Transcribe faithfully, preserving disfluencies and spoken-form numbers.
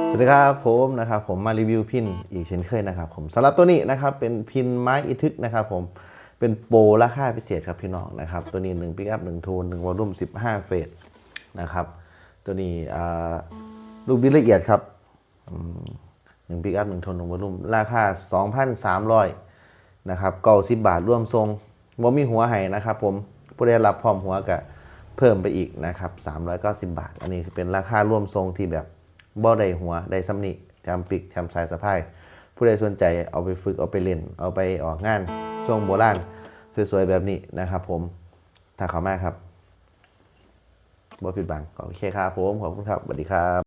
สวัสดีครับผมนะครับ ผมมารีวิวพินอีกเช่นเคยนะครับผม สำหรับตัวนี้นะครับ เป็นพินไม้อีทึกนะครับผม เป็นโปรราคาพิเศษครับพี่น้องนะครับ ตัวนี้หนึ่งปิกอัพหนึ่งโทนหนึ่งวอลลุ่มสิบห้าเฟสนะครับ ตัวนี้อ่าลูกบิดละเอียดครับอืมหนึ่งปิกอัพหนึ่งโทนหนึ่งวอลลุ่ม ราคา สองพันสามร้อยนะครับเก้าสิบบาทรวมส่ง บ่มีหัวให้นะครับผม ผู้ใดรับพร้อมหัวก็เพิ่มไปอีกนะครับ สามร้อยเก้าสิบบาท อันนี้เป็นราคารวมส่งที่แบบบ่ได้หัวได้ซ้ำนี่ แถมปีกแถมสายสะพาย ผู้ใดสนใจเอาไปฝึกเอาไปเล่น เอาไปออกงานทรงโบราณสวยๆแบบนี้นะครับผม ถ้าเข้ามาครับบ่ผิดหวัง โอเคครับผม ขอบคุณครับ สวัสดีครับ